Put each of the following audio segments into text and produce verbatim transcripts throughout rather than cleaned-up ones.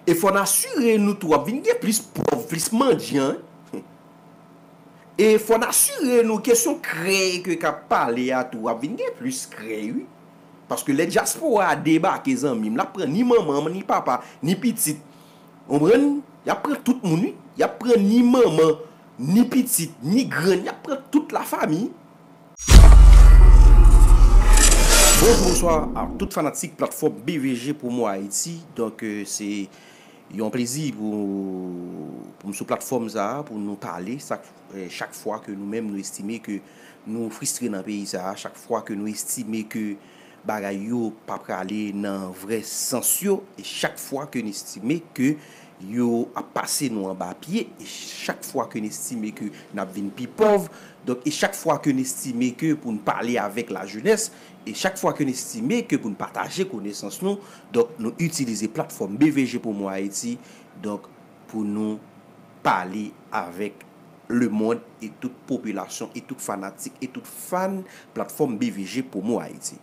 E fò n asire nou tou ap vin gen plis pòv, plis mandyan. E fò n asire nou kesyon krèy ke k ap pale a tou ap vin gen plis krèy, wi. Paske lè dyaspora a debake, zanmi m, l ap pran ni manman m, ni papa, ni pitit. Konprann? Y ap pran tout moun, wi. Y ap pran ni manman, ni pitit, ni grann, y ap pran tout lafanmi. Bonjou, bonswa a tout fanatik platfòm B V G Promo Haïti. Donk, euh, se yon plezi pou, pou m sou platfòm sa a, pou nou pale sak, eh, chak fwa ke nou menm nou estime ke nou fristre nan peyi sa a, chak fwa ke nou estime ke bagay yo pa prale nan vrè sans yo, e chak fwa ke n estime ke yo ap pase nou anba pye, e chak fwa ke n estime ke n ap vin pi pòv, donk, e chak fwa ke n estime ke pou n pale avèk lajenès, e chak fwa ke n estime ke pou n pataje konesans nou, donk, nou itilize platfòm B V G Promo Haïti, donk, pou nou pale avèk lemonn e tout popilasyon e tout fanatik e tout fan platfòm B V G Promo Haïti.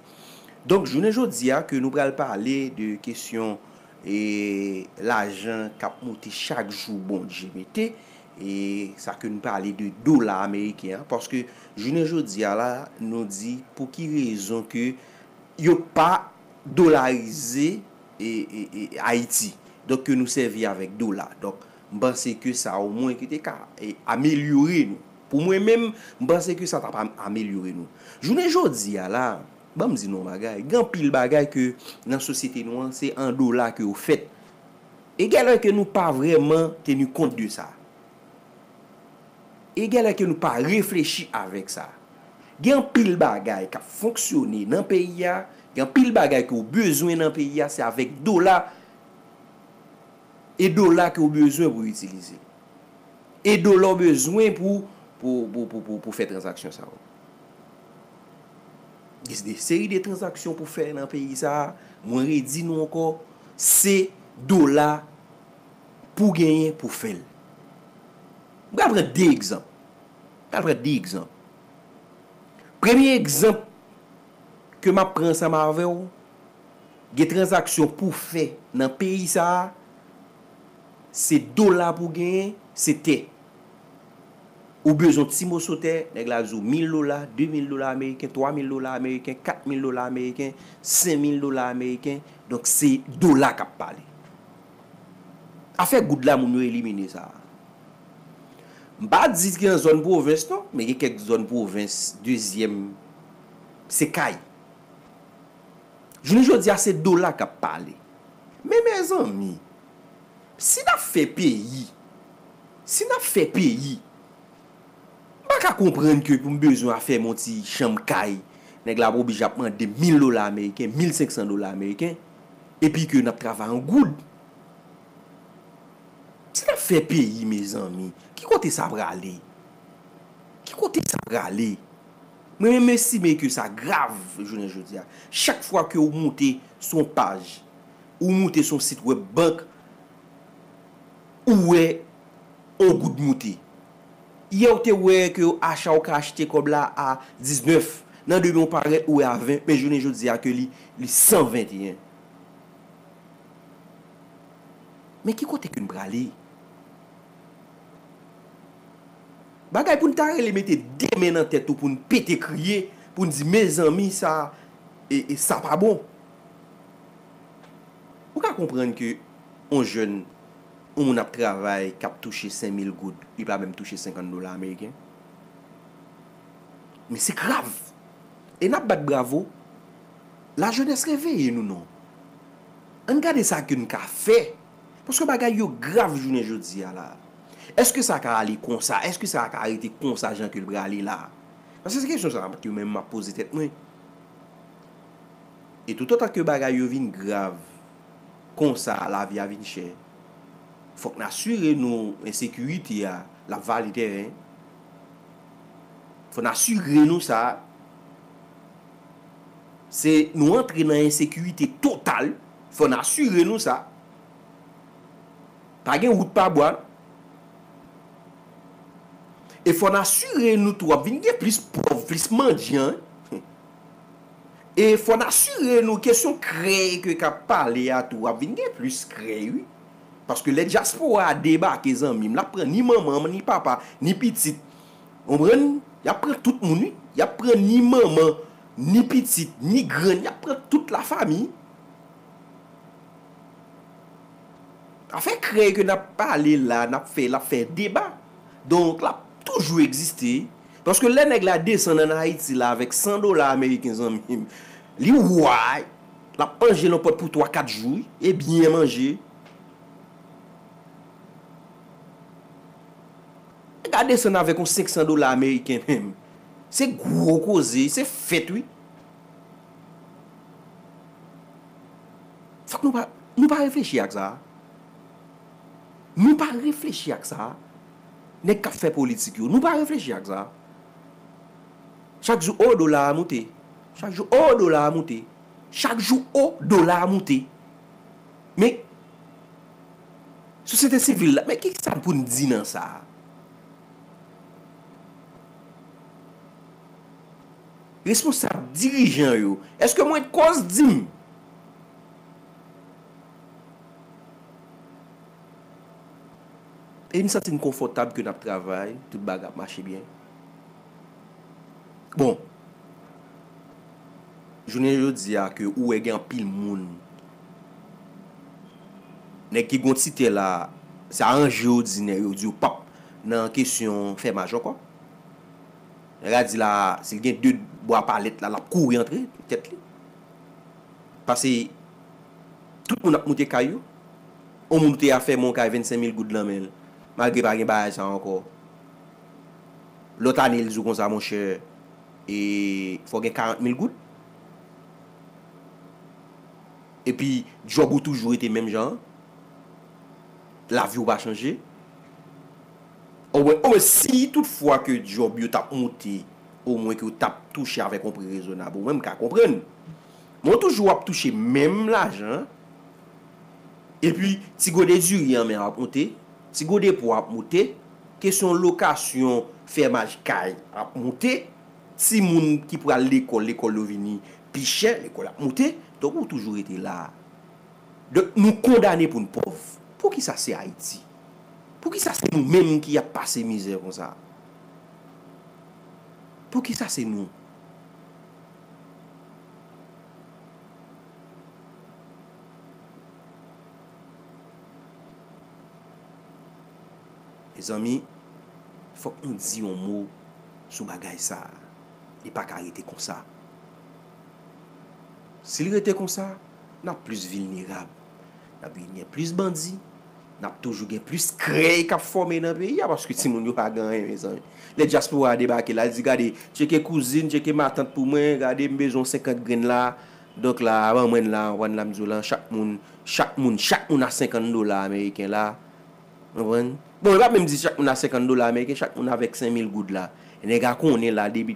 Donk, jounen jodi a ke nou pral pale de kesyon e lajan k ap moute chak jou Bondye mete, e sa ke nou pale de dola ameriken an, paske jounen jodi a la, nou di pou ki rezon ke yo pa dolarize e, e, e Ayiti. Donk, ke nou sèvi avèk dola. Donk, m panse ke sa omwen ki te ka e, amelyore nou. Pou mwen menm, m panse ke sa t ap am-, amelyore nou. Jounen jodi a la, ban m di nou yon bagay, gen anpil bagay ke nan sosyete nou an, se an dola ke yo fèt. E genlè ke nou pa vrèman teni kont de sa. E genlè ke nou pa reflechi avèk sa. Gen anpil bagay k ap fonksyone nan peyi a, gen anpil bagay ke w bezwen nan peyi a, se avèk dola, e dola ke w bezwen pou w itilize. E dola w bezwen pou, pou, pou, pou, pou, pou fè tranzaksyon sa yo. Gen de seri de tranzaksyon pou fè nan peyi sa a, mwen redi nou ankò, se dola pou genyen pou fè l. M pral pran de egzanp. M pral pran de egzanp. Premye egzanp ke m ap pran ansanm avè w, gen tranzaksyon pou fè nan peyi sa a, se dola pou genyen, se tè. Ou bezwen yon ti moso tè, nèg la di w mil dola, de mil dola ameriken, twa mil dola ameriken, kat mil dola ameriken, senk mil dola ameriken. Donk, se dola k ap pale. Afè goud la, moun yo elimine sa. M pa di ki nan zòn pwovens, non, men gen kèk zòn pwovens, dezyèm, se kay. Jounen jodi a, se dola k ap pale. Men, mezanmi, si n ap fè peyi, si n ap fè peyi, m pa ka konprann ke pou m bezwen a fè m yon ti chanm kay, nèg la ap oblije ap mande mil dola ameriken, mil senk san dola ameriken, epi ke n ap travay an goud. Si n ap fè peyi, mezanmi, ki kote sa prale? Ki kote sa prale? Mwen menm, m estime ke sa grav jounen jodi a. Chak fwa ke ou moute sou yon paj, ou moute sou yon sit wèb bank, ou wè yon goud moute. Yè ou te wè ke acha ou ka achte kòb la a diznèf, nan demen ou parèt ou wè a ven, men jounen jodi a ke li, li san venteyen. Men ki kote ke n prale? Bagay pou n ta rele mete de men nan tèt ou pou n pete kriye, pou n di, mezanmi, sa, e, e sa pa bon. Ou ka konprann ke yon jèn, yon moun ap travay, k ap touche senk mil goud, li pa menm touche senkant dola ameriken. Men se grav. E n ap bat bravo. Lajenès, reveye nou non. Ann gade sa ke n ka fè. Paske bagay yo grav jounen jodi a la. Èske sa ka ale konsa? Èske sa ka rete konsa jan ke l prale la? Paske se kesyon sa ke menm m ap poze tèt mwen. E toutotan ke bagay yo vin grav, konsa, lavi a vin chè, fòk n asire nou ensekirite a, l ap vale tèren. Fò n asire nou sa. Se nou antre nan ensekirite total. Fò n asire nou sa. Pa gen wout pa bwa. E fò n asire nou tou ap vin gen plis pòv, plis mandyan. E fò n asire nou kesyon krèy ke k ap pale a tou ap vin gen plis krèy, wi. Paske lè dyaspora a debake, zanmi m, l ap pran ni manman, ni papa, ni pitit. Konprann? Y ap pran tout moun, wi. Y ap pran ni manman, ni pitit, ni grann, y ap pran tout lafanmi. Afè krèy ke n ap pale la, n ap fè, l ap fè deba. Donk, l ap toujou egziste. Paske lè nèg la desann ann Ayiti la avèk san dola ameriken, zanmi m, li wa, l ap manje nan pòt pou twa, kat jou, wi, e byen manje. Nèg la desann avèk yon senk san dola ameriken menm. Se gwo koze, se fèt, wi. Fòk nou pa, nou pa reflechi ak sa. Nou pa reflechi ak sa. Nèg k ap fè politik yo, nou pa reflechi ak sa. Chak jou, o, dola a moute. Chak jou, o, dola a moute. Chak jou, o, dola a moute. Men, sosyete sivil la, men ki sa pou n di nan sa? Responsab, dirijan yo, èske mwen kòz di m? E m santi m konfòtab ke n ap travay, tout bagay ap mache byen. Bon, jounen jodi a ke ou wè gen anpil moun, nèg ki gon ti tè la, se a anje yo di nèg yo, di yo p ap nan kesyon fèmaj ankò. Nèg la di la, si l gen de bwa palèt la, l ap kouri antre tèt li. Paske tout moun ap moute kay yo. On moun te afèmen yon kay vennsenk mil goud nan men l, malgre pa gen bagay sa ankò. Lòt ane, l di w konsa, monchè, e fò gen karant mil goud. Epi, djòb ou toujou rete menm jan an. Lavi w pa chanje. Omwen, omwen, si toutfwa ke djòb yo t ap moute, omwen ke w t ap touche avèk yon pri rezonab, omwen, m ka konprann. Men w toujou ap touche menm lajan an. Epi, ti gode diri an men ap moute, ti gode pwa ap moute, kesyon lokasyon, fèmaj kay ap moute, timoun ki pral lekòl, lekòl yo vini pi chè, lekòl ap moute, donk ou toujou rete la a. Donk, nou kondane pou n pòv. Poukisa se Ayiti? Poukisa se nou menm ki ap pase mizè konsa? Poukisa se nou? Mezanmi, fòk nou di yon mo sou bagay sa a. Li pa ka rete konsa. Si l rete konsa, n ap plis vilnerab. N ap vin gen plis bandi. N ap toujou gen plis krèy k ap fòme nan peyi a, paske timoun yo pa gen anyen, mezanmi. Lè dyaspora a debake la, l di, "Gade, tcheke kouzin, tcheke matant pou mwen, gade, m bezwen yon senkant grenn la." Donk la, ban mwen la, konprann la, m di w la, chak moun, chak moun, chak moun a senkant dola ameriken la. Konprann? Bon, e pa menm di chak moun a senkant dola ameriken, chak moun avèk senk mil goud la. Nèg a konnen la, depi,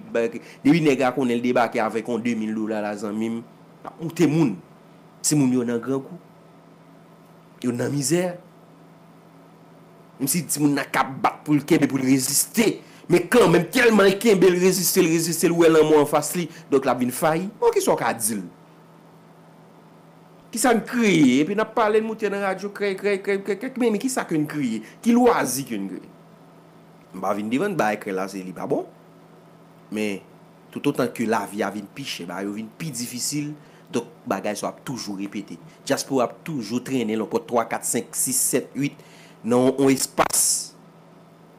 depi nèg a konnen l debake avèk yon de mil dola la, zanmi m, l ap moute moun. Timoun yo nan grangou. Yo nan mizè. Menm si timoun nan ka bat pou l kenbe, pou l reziste. Men kanmenm, tèlman l kenbe, l reziste, l reziste, l wè lanmò anfas li. Donk, l ap vin fayi. Bon, kisa w ka di l? Kisa n kreye? Epi n ap pale, n moute nan radyo, krèy, krèy, krèy, krèy, krèy. Men, men kisa ke n kreye? Ki lwazi ke n kreye? M pa vin devan n bay krèy la, se li pa bon. Men, toutotan ke lavi a vin pi chè, bagay yo vin pi difisil, donk bagay sa yo ap toujou repete. Dyaspora ap toujou trennen l ankò twa, kat, senk, sis, sèt, uit nan yon espas.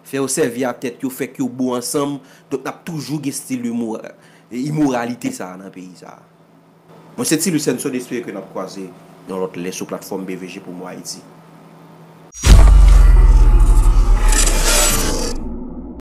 Fè yo sèvi a tèt yo, fè k yo bo ansanm. Donk, n ap toujou gen stil de mora-, imoralite sa a nan peyi sa a. Mwen se Tilus Henson, espere ke n ap kwaze yon lòt lè sou platfòm B V G Promo Haïti.